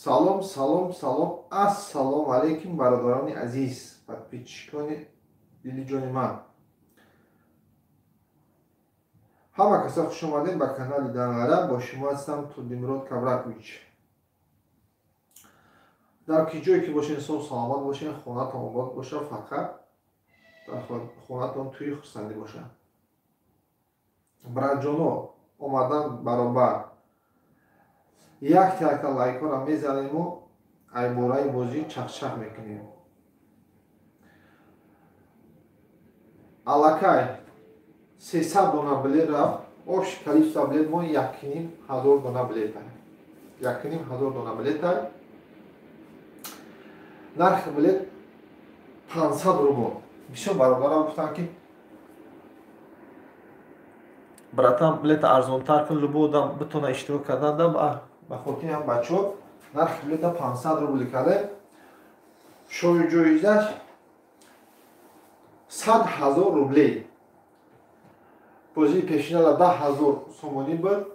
Салом, салом, салом, ассалому алайкум, бародарони азиз, подписчикони дили ҷони ман. Ҳама каса хуш омадем ба канали Данғара. Бо шумо ҳастам Турдимурод Кабракович. Дар ки ҷое ки бошед, инсон саломат бошед, хонатон обод бошад, фақат дар хонатон тӯи хурсандӣ бошад. Братҷоно, омадан баробар. Якта лайкҳоро мезанему айбораи бозӣ чахчах мекунем. Аллакай 300 дона билет рафт. Общий количество билет мо 1500 дона билет. 1500 дона билет. Нархи билет 500 рубл. Бисёр бародарам гуфтанд ки братан, билета арзонтар кун, любой одам битона иштирок кардан. Ба хотири ҳам бачаҳо нархи билета 500 рубл карда. Шои ҷоизаш 100 000 рублей. Бозии пешинала 10 000 сомонӣ буд.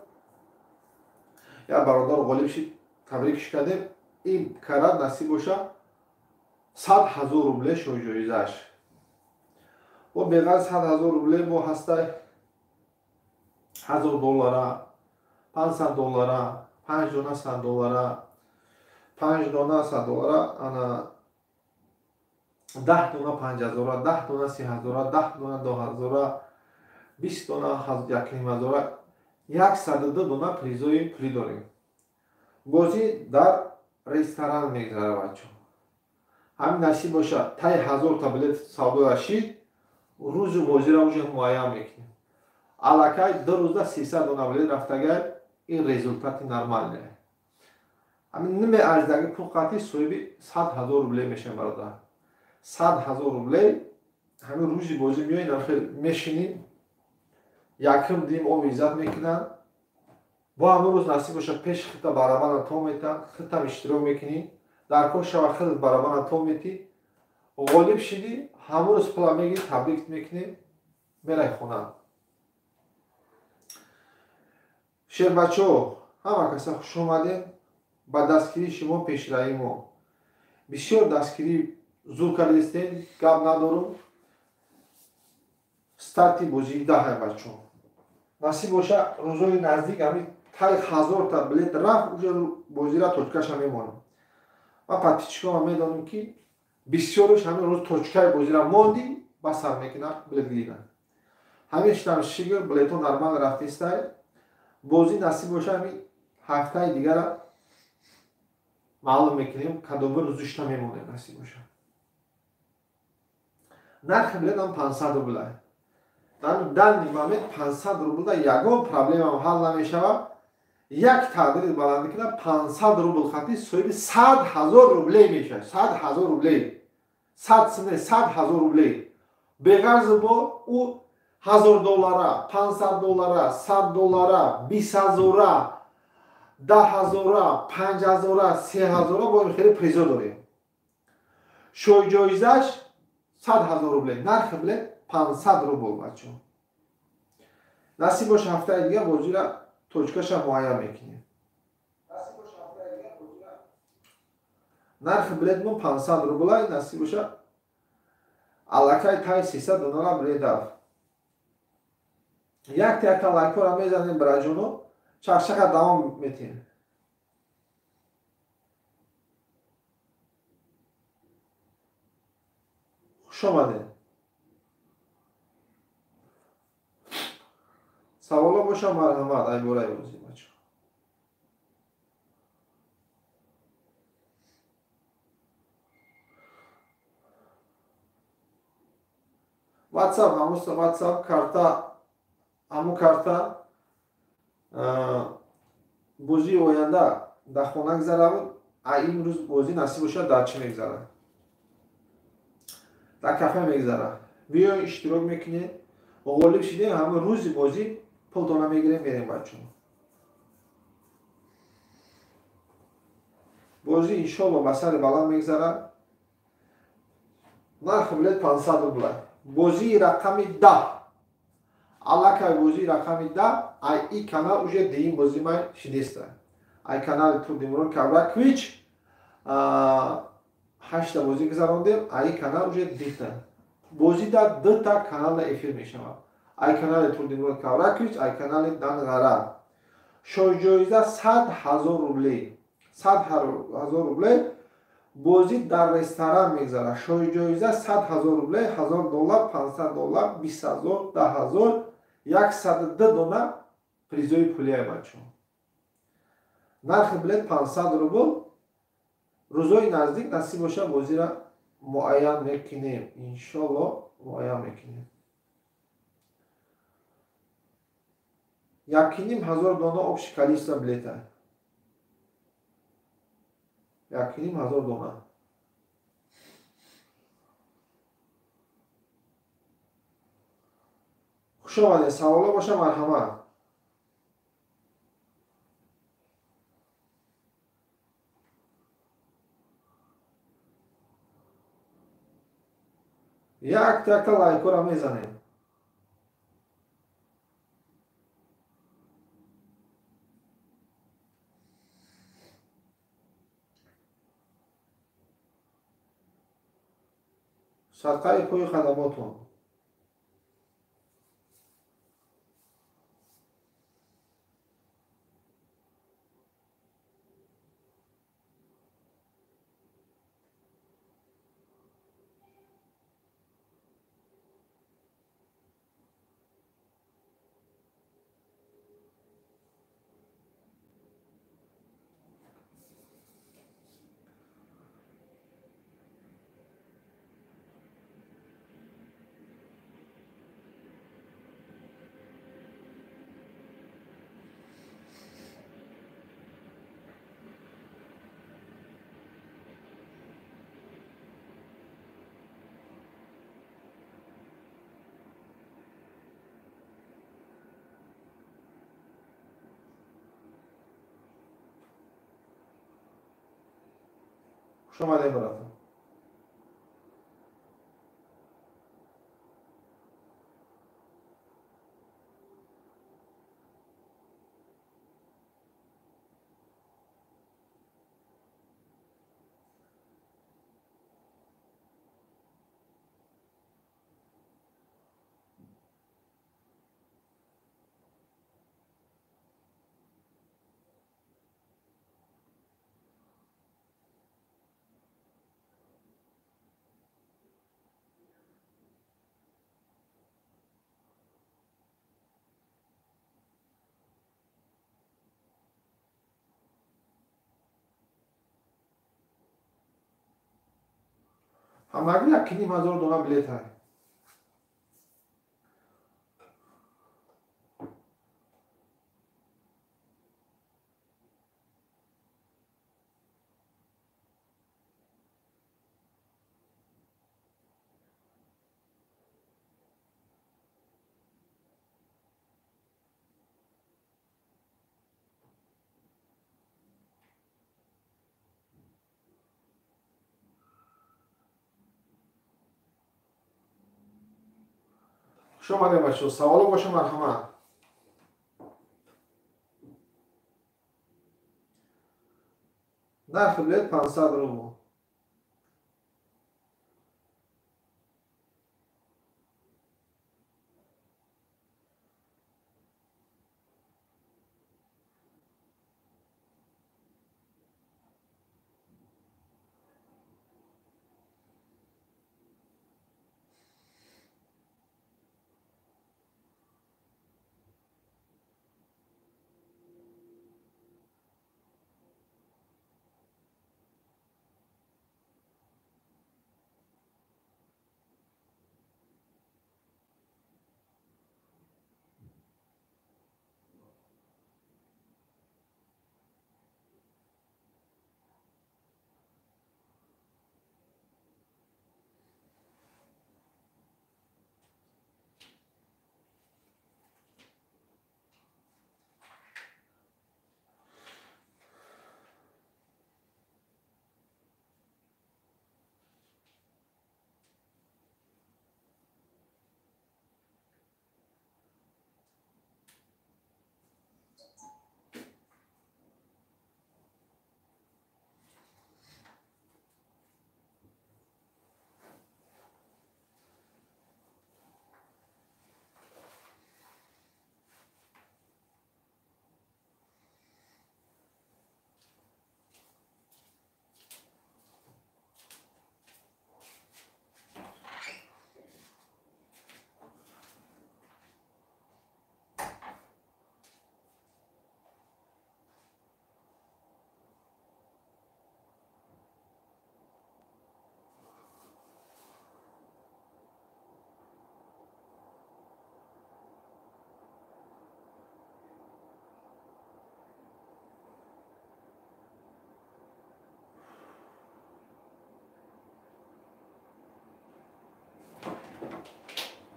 Як бародар ғолиб шид, табрикш кардем. Ин карат насиб боша 100 000 рублей шои ҷоизаш. Бо беғарз 100 000 рублей бо ҳастай 1000 доллара, 500 доллара, 5 дона 100 доллара, 5 дона 100 доллара, ана 10 дона 5000, 10 дона 3000, 10 дона 2000, 20 дона 1500, 102 дона призои пулӣ дорем. Бозӣ дар ресторан мегзарад, бачо. Ҳамин насиб бошад, таи 1000 та билет савдо рашид, рӯзу бозиро уже муайян мекунем. Аллакай 2 рӯзда 300 дона билет рафтагай, ин результати нормальне. Ҳамин намеарзидаги пул қатъи соҳиби 100 000 рублей мешавем, бародар. 100 000 рублей ҳамин рӯзи бозӣ меоед, мешинӣ, якм дим об иззат мекунанд. Бо ҳамин рӯз насиб бошад, пеши худта барабана то метан, худтам иштирок мекунӣ, дар кор шава худат барабана то метӣ, ғолиб шидӣ, ҳамон рӯз пула мегирӣ, табрик мекунӣ, мерай хона. Шербачаҳо, ҳама каса хуш омадем ба дастгирии шумо пешравии мо. Бисёр дастгирӣ зур кардистем, гап надорум. Старти бозии даҳай, бачаҳо. Насиб боша, рӯзои наздик ҳамин таи 1000 та билет рафт, уже бозира точкаша мемонам. Ма подписчикома медонам ки бисёрш ҳамин рӯз точкаи бозира монди, басар мекунад, билет гиранд. Ҳамин шитам шигр, билетҳо нормал рафтистай. Бозӣ насиб боша, ҳамин ҳафтаи дигара маълум мекунем, кадоми рӯзишта мемонем, насиб боша. Нархи билет ҳам 500 рублай. Дар данный момент 500 рублда ягон проблемам ҳал намешавад. Як тақдири баланд мекунад, 500 рубл хати соҳиби 100 000 рублей мешавад. 100 000 рублей. 100 сне 100 000 рублей. Беғарз бо ӯ 1000 доллара, 500 доллара, 100 доллара, 20 000, 10 000, 5000, 3000 бо ин хеле призо дорем. Шои ҷоизаш 100 000 рублей. Нархи билет 500 рубл, бачаҳо. Насиб боша, ҳафтаи дигар бозира точкаша муайян мекунем. Нархи билет мо 500 рублай, насиб боша, аллакай таи 300 донара билет рафт. Якта якта лайкҳоро мезанем, бираҷоно, чахчаха давом метиҳем. Хуш омадед. Саволо боша, марҳамат, айбораи бозӣ, бачаҳо. WhatsApp, ҳамуса WhatsApp карта, ҳамун карта бозии оянда дар хона гузаравад, а имрӯз бозӣ насиб бошад дар чӣ мегузарад? Дар кафе мегузарад. Биёед, иштирок мекунед, ғолиб шидем, ҳамин рӯзи бозӣ пултона мегирем, мерем, бачаҳо. Бозӣ иншолло ба сари баланд мегузарад. Нархи билет 500 рублай. Бозии рақами 10. Аллакай бозии рақами 10, ай и канал уже дуюм бозӣ май шидиста. Ай канали Турдимурод Кабракович 8та бозӣ гузарондем, ай канал уже 2та. Бозӣ дар 2та каналда эфир мешавад. Ай канали Турдимурод Кавракович, ай канали Данғара. Шоҳҷоиза 100 000 рублей. 100 000 рублей. Бозӣ дар ресторан мегузарад. Шоҳҷоиза 100 000 рублей, $1000, $500, 20 000, 10 000, 102 дона призои пулия бачаҳо. Нархи билет 500 рубл. Рӯзои наздик насиб боша бозиро муайян мекунем. Иншолло муайян мекунем. 1500 дона общий количество билета. 1500 дона. Хуш омадед. Саволо боша марҳамат. Якта лайкора мезанем. Садқаи пои хадамотон. Хуш омадед, братан. Ҳамагӣ 1500 дона билет ҳай. Хуш омадед бачаҳо. Саволо боша марҳамат. Нархи билет 500 рубл.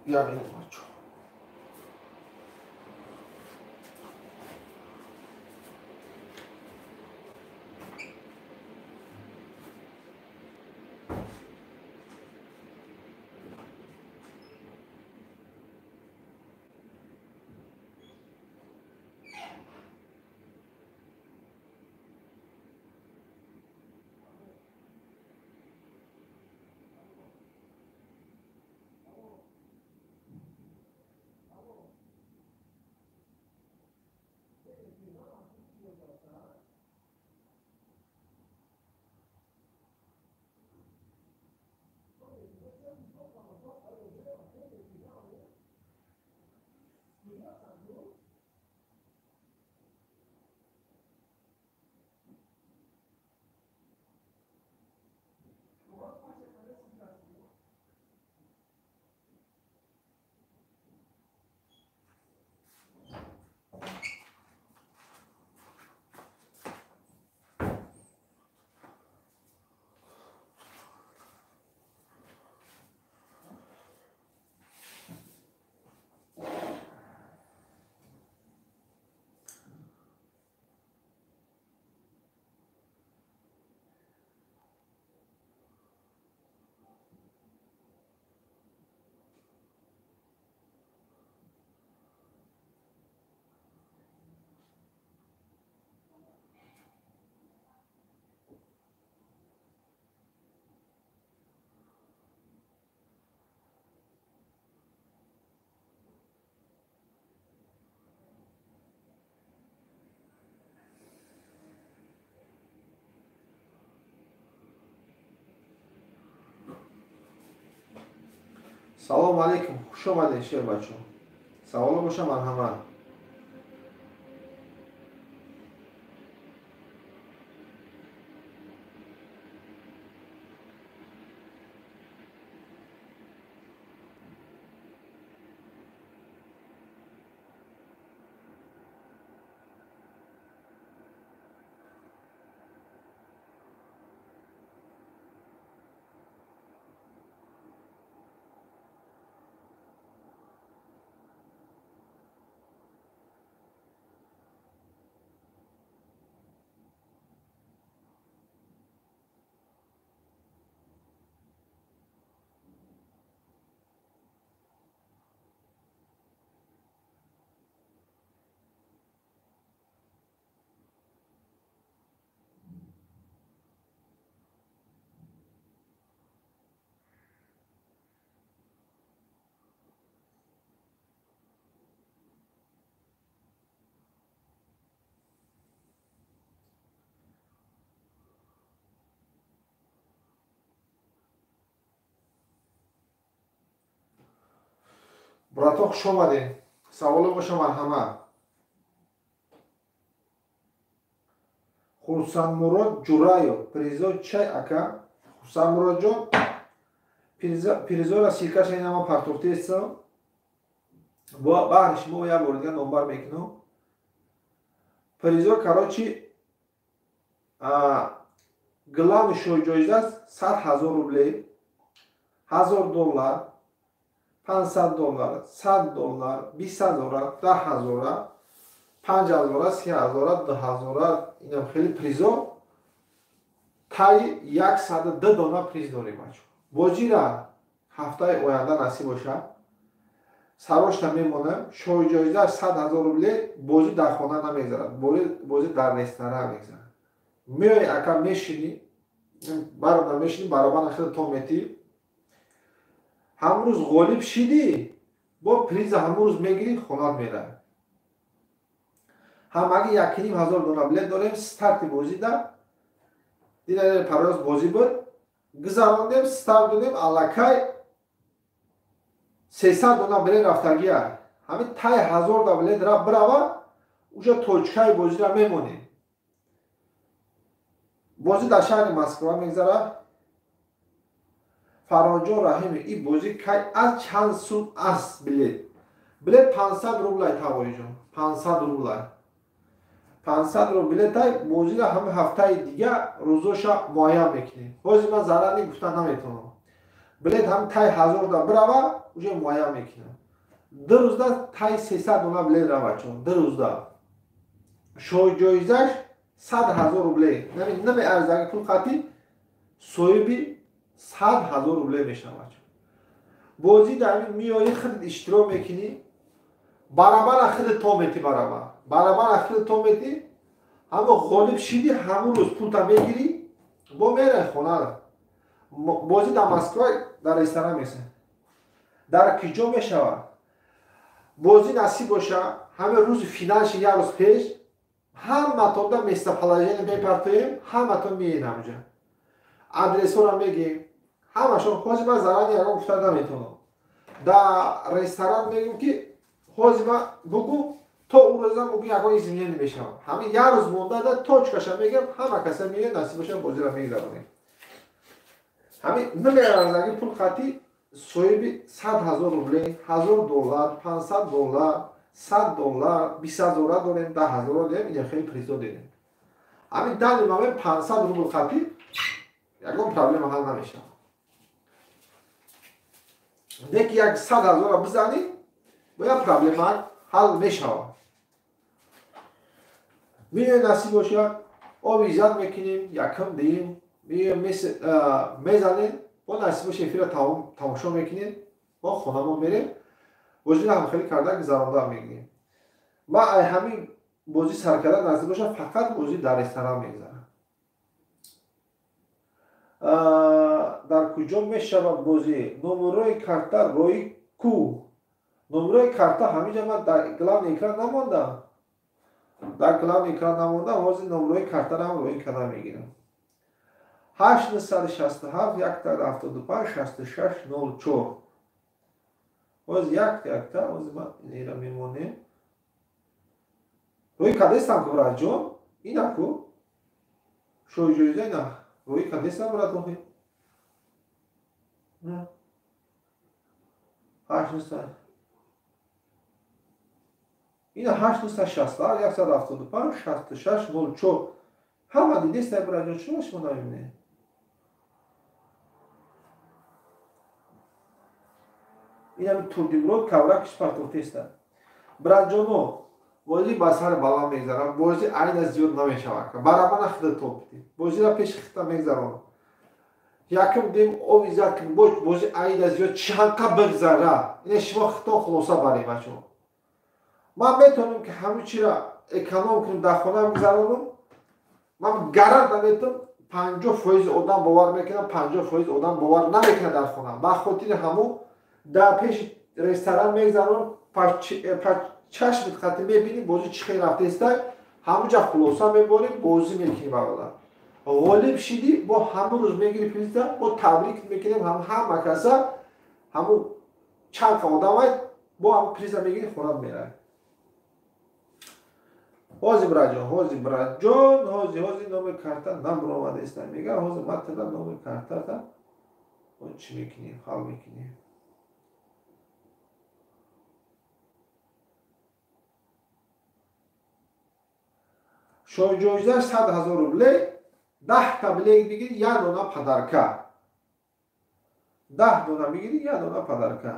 Я минут. Салом алейкум, хуш омадед шербачо. Саволо боша марҳамат. Братон, хуш омадед. Саволо боша марҳамат. Хурсандмурод Ҷураев, призо чай ака? Хурсандмуродҷон, призора ссылкаша инама партофтеста. Баҳри шумо як бор дигар номбар мекунам. Призо, короче, главный шоҳҷоиза 100 000 рублей, 1000 доллар, 500 доллар, 100 доллар, 20 000, 10 000, 5 000, 3 000, 2 000, инам хеле призо. Таи 102 дона приз дорем бачо. Бозира ҳафтаи оянда насиб бошад. Сарошта мемонам, шоҳҷоиза 100 000 рубле, бозӣ дар хона намегзарад, бозӣ дар ресторан мегзарад. Меои ака мешинӣ, баробар мешинӣ, баробар хеле то метӣ. Ҳамрӯз ғолиб шидӣ, бо приза ҳамрӯз мегирӣ, хонат меравӣ. Ҳамагӣ 1500 дона билет дорем, старти бозида. Дина пароз бозӣ буд, гузарондем, старт додем, аллакай 300 дона билет рафтагия. Ҳамин таи 1000 да билет ра бирава, уҷа точкаи бозира мемонем. Бозӣ дар шаҳри Москва мегзарад. Фароҷон Раҳими, ин бозӣ кай аз чанд сум аст билет? Билет 500 рублай, тавоиҷон, 500 рублай. 500 рубл билетай, бозиро ҳама ҳафтаи дига рӯзоша муайян мекунем. Ҳозир ман зарар гуфта наметавонам. Билет ҳам тай 1000 да бирава, уже муайян мекунам. 2 рӯзда тай 300 дона билет рава чун 2 рӯзда. Шоҳ ҷоизаш 100 000 рубле. Намеарзаги пул қатӣ соҳиби 100 000 рубле мешавад. Бозӣ дар ҳамин миёи худат иштирок мекунӣ, барабара худат то метӣ, барабар. Барабара худат то метӣ, ҳамо ғолиб шидӣ, ҳамун рӯз пулта мегирӣ, бо мерай хонара. Бозӣ дар Москва дар ресторан меса. Дар куҷо мешавад? Бозӣ насиб боша, ҳамин рӯзи финалши як рӯз пеш ҳаматонда местоположение мепартоем, ҳаматон миед ҳамҷа. Адресҳоро мегем, ҳамашон. Ҳозир ман заранее ягон гуфта наметавонам. Дар ресторан мегӯм, ки ҳозир ман бугӯ, то ӯ рӯза мумкин ягон изменение мешавад. Ҳамин як рӯз монда да точкаша мегем, ҳама каса меояд, насиб боша, бозиро мегузаронем. Ҳамин намеарзаги пул қатӣ соҳиби 100 000 рубле, 1000 доллар, 500 доллар, 100 доллар, 20 ҳазора дорем, 10 ҳазора дорем, ин хеле призо дорем. Ҳамин дани момент 500 рубл қатӣ ягон проблема ҳал намешавад. Не ки як 100 ҳазора бизанӣ, бояд проблема ҳал мешавад. Миёи насиб бошад, оби иззат мекунем, якум диҳем, миёем мезанем, бо насиб боша эфира тамошо мекунем, бо хонамон мерем, бозиро ҳамхелӣ карда гузаронда мегирем. Ман ай ҳамин бозӣ сар карда насиб боша, фақат бозӣ дар ресторан мегузарад. Дар куҷо мешавад бозӣ? Номерои карта рои ку? Номерои карта ҳаминҷа ман дар главный экран намондам. Дар главный экран намондам, ҳозир номерои картаро ҳам роӣ карда мегирам. 867 175 66 04. Ҳозир якта якта, ҳозир ман инро мемонем. Роӣ кардестам ку, братҷон? Ина ку? Шоҳ ҷоиза ина. Роӣ кардестам, брат, охи? 800 ина 867 175 66 04. Ҳама дидестай, братҷон, чиро шумо намебинед? Инами турдимрод кавракиш партофтеста. Братҷоно, бозӣ ба сари баланд мегзарад, бозӣ айна зиёд намешавад. Барабана худа топидӣ. Бозиро пеши хита мегзаронам. Якум дем оби зад кун, бозӣ айна зиёд чанқа бигзара. Ина шумо хитон хулоса барем, бачаҳо. Ман метавонам, ки ҳамин чиро эконом кунам, дар хона бигзаронам. Ман гарант наметавонам, 50% одам бовар мекунад, 50% одам бовар намекунад дар хона. Ба хотири ҳамон дар пеши ресторан мегзаронам, чашмит қатӣ мебинӣ бозӣ чӣ хел рафтестай, ҳамунҷа хулоса меборем, бозӣ мекунем бародар. Ғолиб шидӣ, бо ҳамун рӯз мегирӣ приза, бо табрик мекунем ҳама каса, ҳамун чанд қа одамай, бо ҳамун приза мегирӣ, хонат меравӣ. Ҳозир братҷон, ҳозир братҷон, ҳозир ҳозир номери карта набуромадааст, мегӯям, ҳозир ман тада номери картата чӣ мекунем, ҳал мекунем. Шоҳ ҷоизаш 100 000 рубле, 10 та билет бигирӣ, як дона подарка. 10 дона бигирӣ, як дона подарка.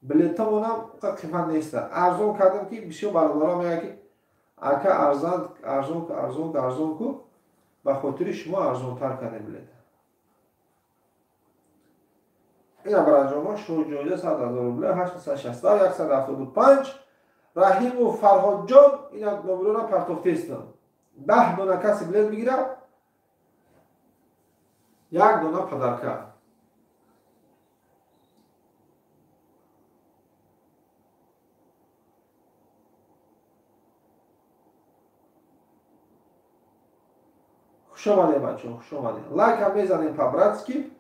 Билетамонам қимат неста. Арзон кардам, ки бисёр бародарон мегӯянд, ки ака, арзан, арзон, арзон, арзон ку. Ба хотири шумо арзонтар кардем билета. Ина бараҷомо, шоҳ ҷоиза 100 000 рубле, 860 175 Раҳимов Фарҳодҷон, ина номерора партофтестам. 10 дона каси билет бигирад, як дона подарка. Хуш омадем, бачаҳо, хуш омадем. Лайкам мезанем по-братски.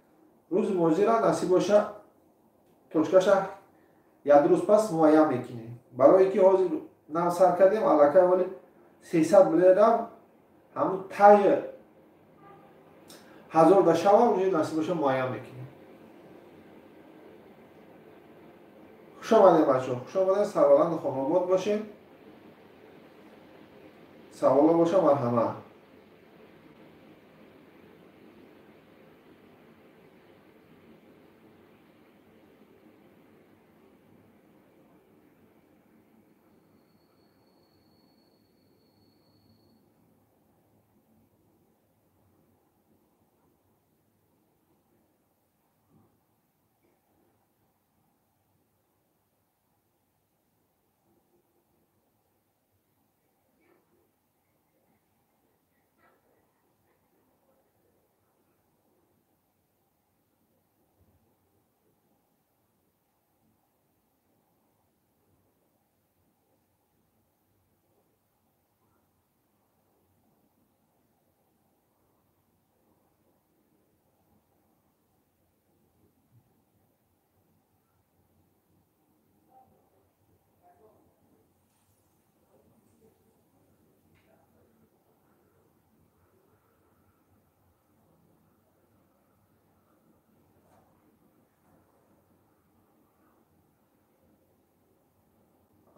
Рӯзи мозира насиб боша, точкаша як рӯз пас муайян мекунем. Барое ки ҳозир нав сар кардем, аллакай вале 300 билетам ҳамун таи 1000 да шава, уже насиб боша, муайян мекунем. Хуш омадем, бачаҳо, хуш омадем, сарбаланду хонобод бошем. Саволо боша, марҳамат.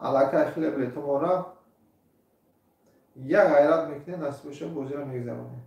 Аллакай хеле билетумора як ғайрат мекунед, насиб боша, бозиро мегзаронед.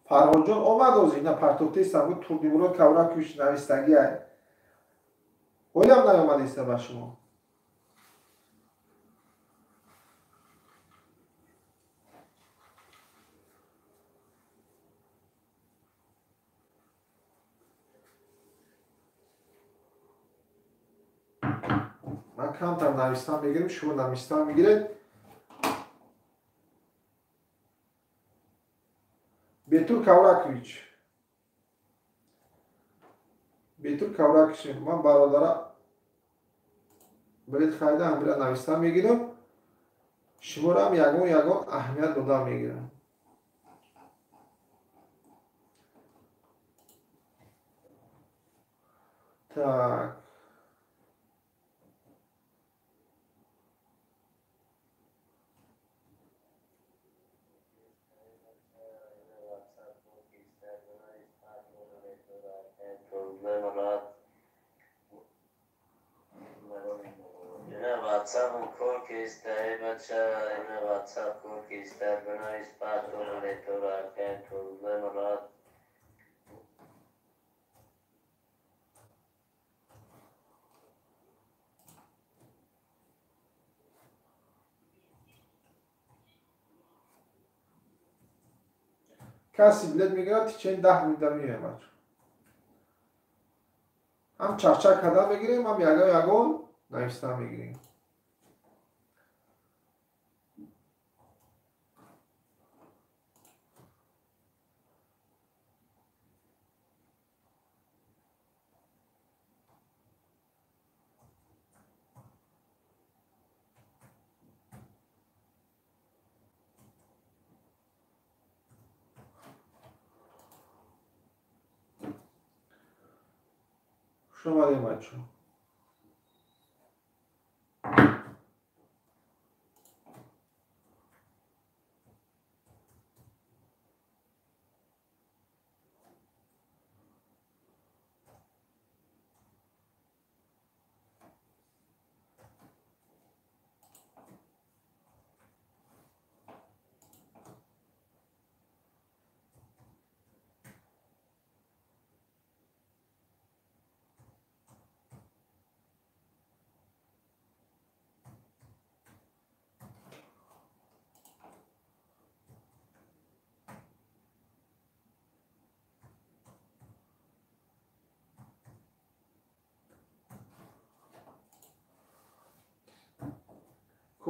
Фарҳодҷон омад, ози ина партофтаистам, гуфт Турдимурод Кавракович навистагӣ ай. Ҳолиам наёмадиста ба шумо. Ман камтар навистан мегирем, шумо навистан мегиред. Бетур Кавракович. Бетур Кавракович, ман бародара билет харида, ҳамира навистан мегирам. Шуморо ҳам ягон аҳамият дода мегирам. Так. Каси билет мегирад, течени 10 минута меоям бачо. Ҳам чақчақ карда мегирем, ҳам ягон ягон нависта мегирем. Хуш омадем, бачо.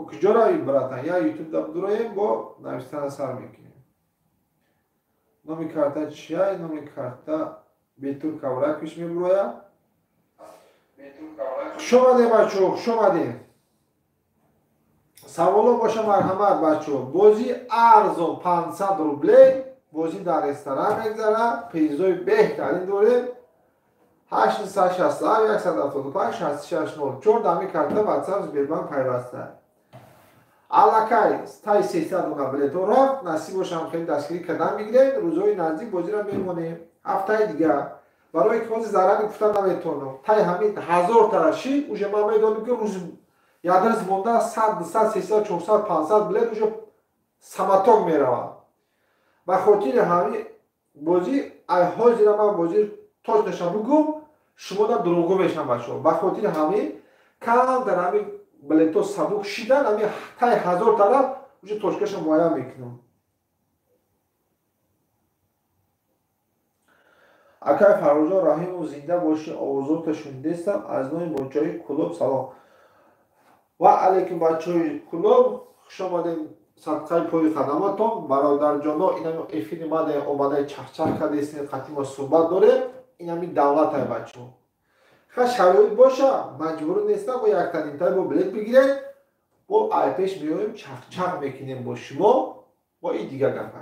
Куҷо равем, братан? Я ютуб да дуроем, бо навистана сар мекунем. Номи карта чия? Номи карта Бетур Кавракиш мебурояд. Хуш омадем, бачаҳо, хуш омадем. Саволо боша, марҳамат, бачаҳо. Бозӣ арзон 500 рублей, бозӣ дар ресторан мегзарад, призои беҳтарин дорем. 867 175 6604 дами карта WhatsApp Сбербанк пайваста. Аллакай тай 300 дона билетҳо рафт, насиб бошам хеле дастгирӣ кардан мегирем, рӯзҳои наздик бозиро мемонем. Ҳафтаи дигар. Барои ки ҳозир зарарӣ гуфта наметавонам. Тай ҳамин 1000 тара шид, уже ман медонам ки рӯз ядрз монда 100, 200, 300, 400, 500 билет уже самоток меравад. Ба хотири ҳамин бозӣ, ай ҳозира ман бозӣ точноша бугум, шумо да дурӯғгӯ мешам, бачаҳо. Ба хотири ҳамин камтар ҳамин билетҳо сабук шидан, ҳамин тай 1000 тараф уже точкаша муайян мекунам. Акай Фаррухҷон Раҳимов, зинда бошӣ, овозота шунидестам. Аз номи бачаҳои клуб салом. Ва алейкум, бачаҳои клуб, хуш омадем, садқаи пои қадаматон. Бародарҷоно, инами эфири мада омадаи чахчах кардесин, қатъи мо суҳбат дорем, инами давлатай, бачаҳо. Ха шароит боша, маҷбур нестам, бо яктанимтай бо билет бигиред, бо айпеш меоем, чахчах мекунем бо шумо, бо и дигар гапа.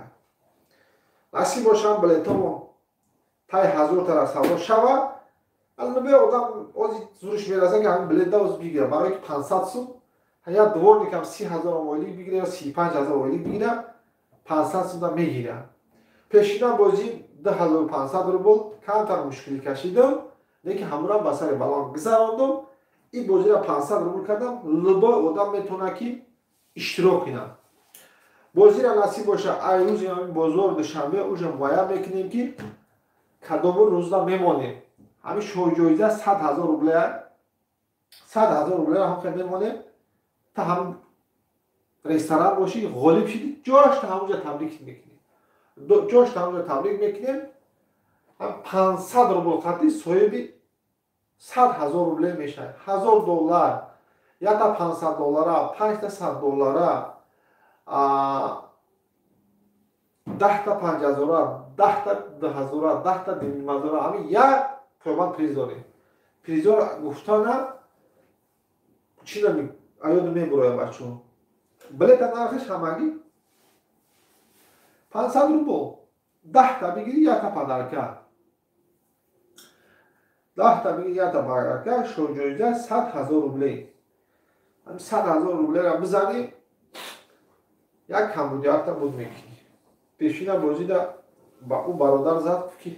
Насиб бошам билетҳомо тай 1000 тара савдо шава. Аз нубе одам ози зуриш мераса ки ҳамин билет да оз бигира, барои ки 500 сум як дворникам 30 000 ойлик бигира ё 35 000 ойлик бигира, 500 сум да мегира. Пешина бозӣ 2500 рубл камтар мушкилӣ кашидам, лекин ҳамурам ба сари баланд гузарондум. Ин бозиро 500 рубл кардам, любой одам метавонад ки иштирок кунад. Бозиро насиб боша ай рӯзи ҳамин бозор душанбе уже муайян мекунем ки кадому рӯзда мемонем. Ҳамин шоҳҷоиза 100 000 рубле, 100 000 рубле ҳам хел мемонем. Та ҳам ресторан бошӣ, ғолиб шидӣ, ҷош та ҳамонҷа табрик мекунем. Ҷош та ҳамонҷа табрик мекунем. Ҳам 500 рубл қатъи соҳиби 100 000 рубле мешавад. 1000 доллар, якта 500 доллара, 5 та 100 доллара, 10 та 5000, 10 та 2000, 10 та 2500, ҳамин як қимат приз дорем. Призҳоро гуфтана чӣ нами аёду мебурояд, бачаҳо. Билета нархиш ҳамагӣ 500 рубл. 10 та бигирӣ, якта подарка. 10 та бигирӣ, якта подарка, шоҳҷоиза 100 000 рубле. Ҳамин 100 000 рублеро бизанӣ, як камбудиятта буд мекунӣ. Пешина бозида ба ӯ бародар зад, ки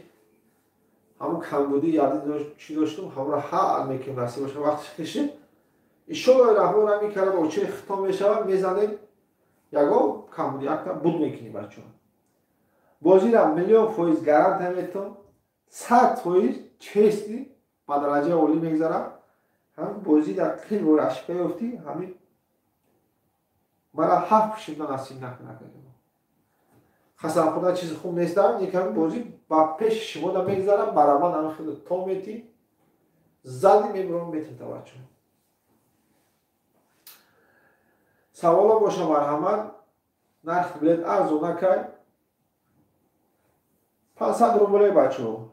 ҳамун камбудӣ ярдӣ чӣ доштум, ҳамонро ҳал мекунем, насиб боша вақтиш кишид. Иншоаллоҳи раҳмон ҳамин карад очаи хитом мешавад, мезанем, ягон камбудӣ якта буд мекунем, бачаҳо. Бозиро миллион фоиз гарантия метавон, 100% честный ба дараҷаи олӣ мегзарад. Ҳамин бозӣ дар қил бори ошибка ёфтӣ, ҳамин мара ҳафт пушимда насиб накунад. Хасанхӯрда чизи хуб нестам, лекин бозӣ ба пеши шумо да мегзарам, барабан ҳамин хеле то метӣ, зади мебурам, метим таваҷҷӯҳ. Саволо боша, марҳамат. Нархи билет арзон накай 500 рубле, бачаҳо.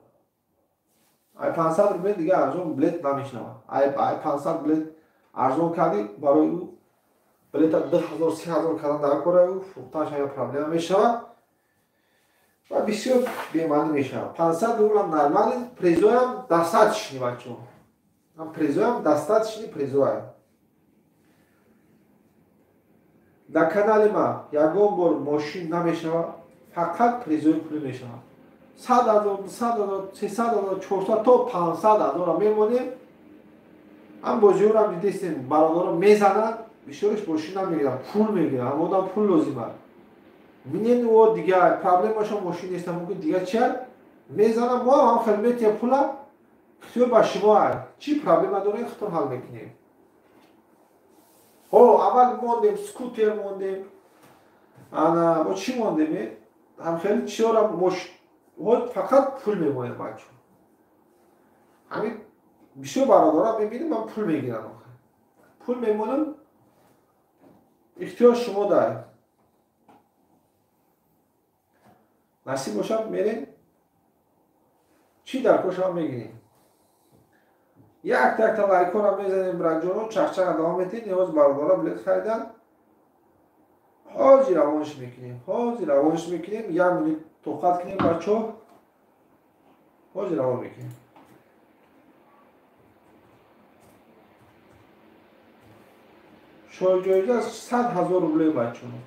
Ай 500 рубле дига арзон билет намешавад. Ай 500 билет арзон кардӣ, барои ӯ билета 2000, 3000 кардан дар кора ӯ фурӯхтанаш ҳая проблема мешавад ва бисёр бемаънӣ мешавад. 500 рублам нормалӣ, призоям достаточный, бачаҳо. Призоям достаточный призоям. Дар канали ман ягон бор мошин намешавад, фақат призои пулӣ мешавад. 100 000, 200 000, 300 000, 400 то 500 000-ро мемонем. Ҳам бозиҳоро дидестем, бародаро мезананд, бисёриш мошин намегиранд, пул мегиранд, ҳам одам пул лозим аст. Минен о дигар проблемашон мошин нест, мумкин дигар чи мезанам, мо ҳам хел метиҳем пула, ихтиёр ба шумо аст. Чӣ проблема доред, худтон ҳал мекунем. Ҳо, аввал мондем, скутер мондем, ана мо чӣ мондем, ҳам хеле чизҳоро фақат пул мемонем, бачаҳо. Ҳамин бисёр бародарам мебинем, ман пул мегирам, пул мемонам, ихтиёр шумо дар. Насиб бошад, мерем. Чӣ дар кошам мегирем? Як такта лайкора мезанем, браҷоно, чахчаqa давом метиҳем, ниҳоз бародаро билет харидан. Ҳозир равониш мекунем, ҳозир равониш мекунем, як минут тоқат кунем, бачаҳо. Ҳозир равон мекунем. Шоҳҷоиза 100 000 рубле, бачаҳо.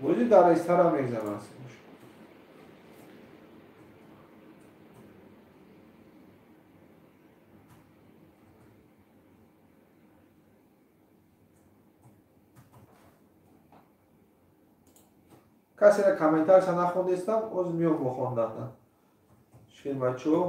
Бозӣ дар ресторан мегзарад. Касера комментарша нахондестам, оз миём бо хондандан. Шин бачаҳо.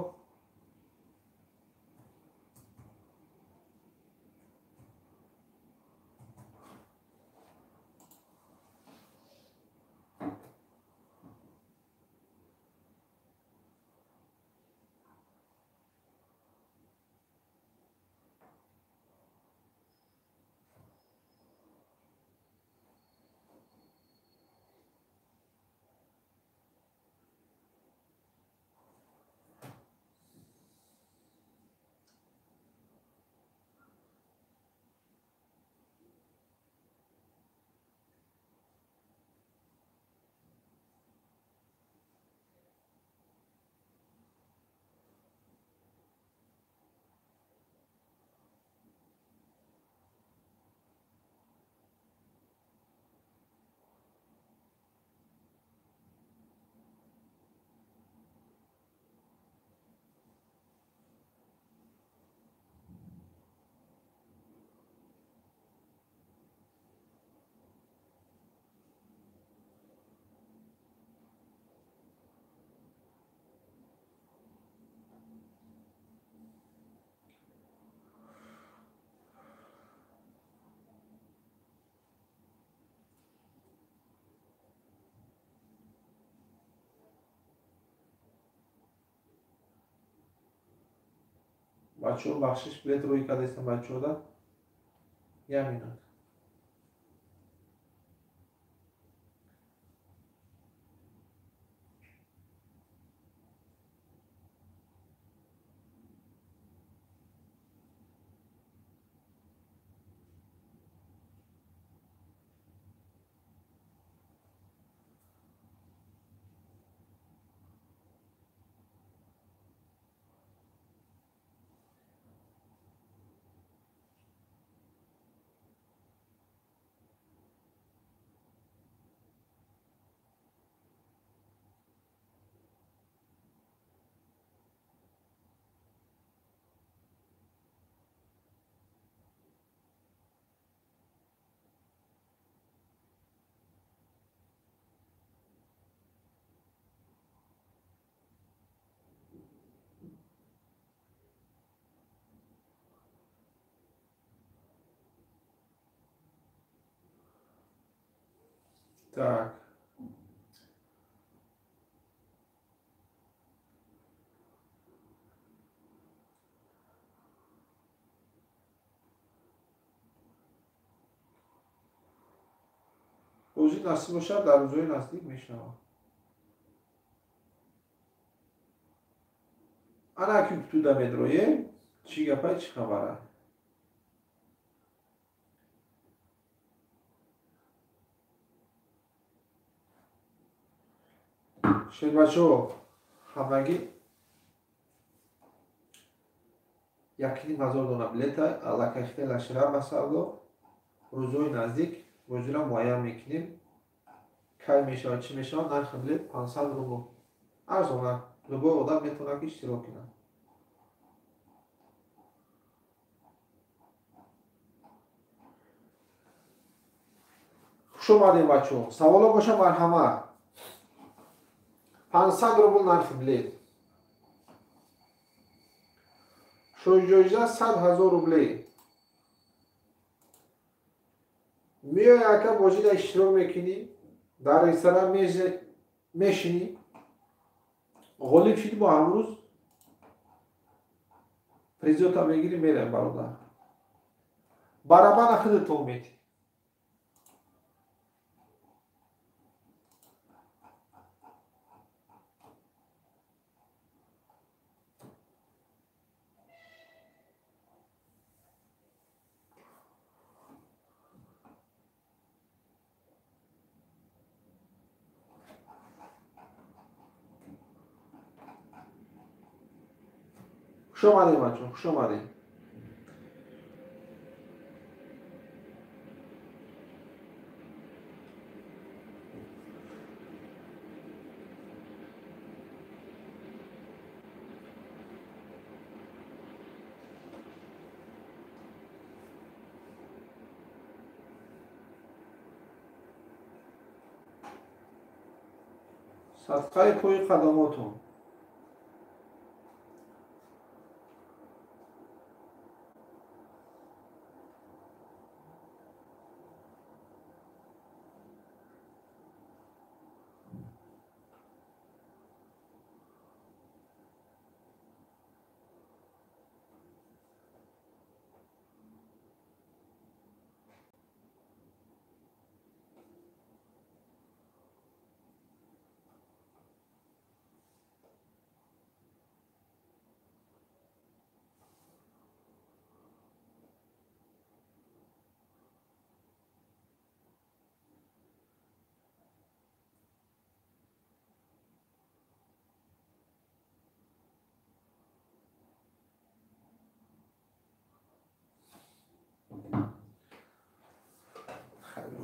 Бачаҳо, бахшиш, билет рӯй кардастам бачаҳода. Як минут. Так. Бозӣ насиб бошад, дар рӯзҳои наздик мешавад. Ана ки туда медроем, чӣ гапай, чӣ хабара? Шербачаҳо, ҳамагӣ 1 500 дона билета аллакай хела шира ба савдо. Рӯзҳои наздик бозиро муайян мекунем. Кай мешавад, чӣ мешавад, нархи билет 500 рубл. Арзона. Любой одам метавонад ки иштирок кунад. Хуш омадем, бачаҳо. Саволо боша, марҳамат. 500 рубл нархи билет. Шоҳҷоиза 100 000 рубле. Меои ака, бозида иштирок мекунӣ, дар ресторан мешинӣ, ғолиб шидӣ, бо ҳамрӯз призота мегирӣ, мерем, бародар. Барабана худатон метӣ. Хуш омадем, бачо, хуш омадем. Садқаи пои қадамотон.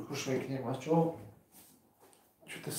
Хуш мекунем, бачо. Чута